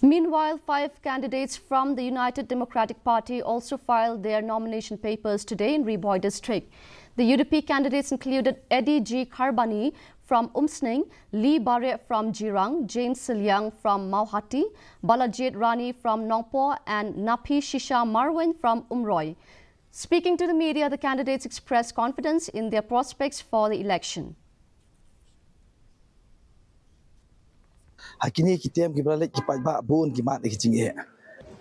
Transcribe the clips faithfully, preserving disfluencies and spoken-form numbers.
Meanwhile, five candidates from the United Democratic Party also filed their nomination papers today in Ri Bhoi district. The U D P candidates included Eddie G Kharbani from Umsning, Lee Bareh from Jirang, James Sylliang from Mawhati, Balajied Rani from Nongpoh, and Naphishisha Marwein from Umroi. Speaking to the media, the candidates expressed confidence in their prospects for the election. Ha kine ki term kiba la leit ki paidbah bun ki mad ïa ki jingeh.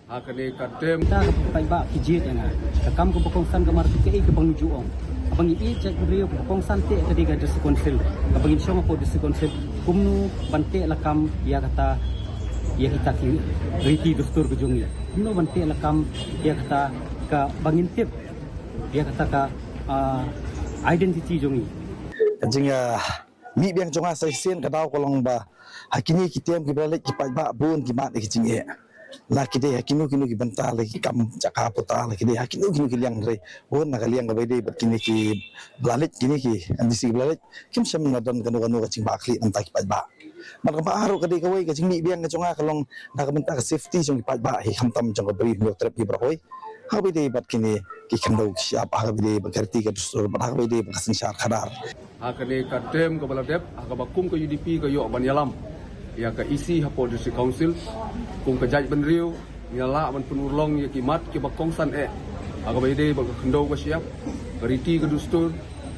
Ha kane ka term, ka paidbah ki jied ïa nga. Ka kam kaba kongsan ka mar ka ei kaba ngi ju ong. Kaba ngi ïeit jaitbynriew kaba kongsan te ka dei ka District Council. Kaba ngin shong hapoh District Council kumno ban teh lakam ïa kata, ïa kita ki riti dustur ka jong ngi. Kumno ban teh lakam ïa kata kaba ngin tip ïa kata ka, ah, identity jong ngi. Ka jing, ah, mih biang jong nga sa shisien ka daw ka long ba ha kine ki term kiba la leit ki paidbah bun ki mad ïa ki jingeh. La ki dei ha kino kino ki bynta, la ki kam jaka puta, la ki dei ha kino kino ki liang, hynrei bun na ka liang kaba ïadei bad kine kiba la leit, kine ki M D C kiba la leit kim shym la don kano kano ka jingbakla namar ki paidbah. Bad kaba ar ruh ka dei kawei ka jingmih biang ka jong nga ka long na ka bynta ka safety jong ki paidbah hi, khamtam jong ka Bri Hynñiewtrep hi baroh kawei. Ha kaba ïadei bad kine ki khyndew ki shyiap, ha kaba ïadei bad ka riti ka dustur, bad ha kaba ïadei bad ka synshar khadar. Ha kane ka term kaba la dep, ha kaba kum ka U D P ka ïoh ban ïalam ïa ka E C hapoh District Council, kum ka jaitbynriew ngi la lah ban pynurlong ïa ki mat kiba kongsan eh. Ha kaba ïadei bad ka khyndew ka shyiap, ka riti ka dustur,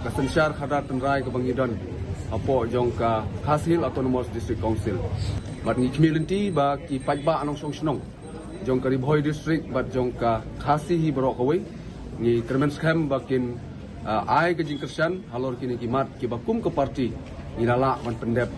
ka synshar khadar tynrai kaba ngi don hapoh jong ka Khasi Hills Autonomous District Council. Bad ngi khmih lynti ba ki paidbah nongshong shnong jong ka Ri Bhoi District bad jong ka Khasi hi baroh kawei ngi kyrmen skhem ba kin, ah, ai ka jingkyrshan halor kine ki mat kiba kum ka party ngi la lah ban pyndep.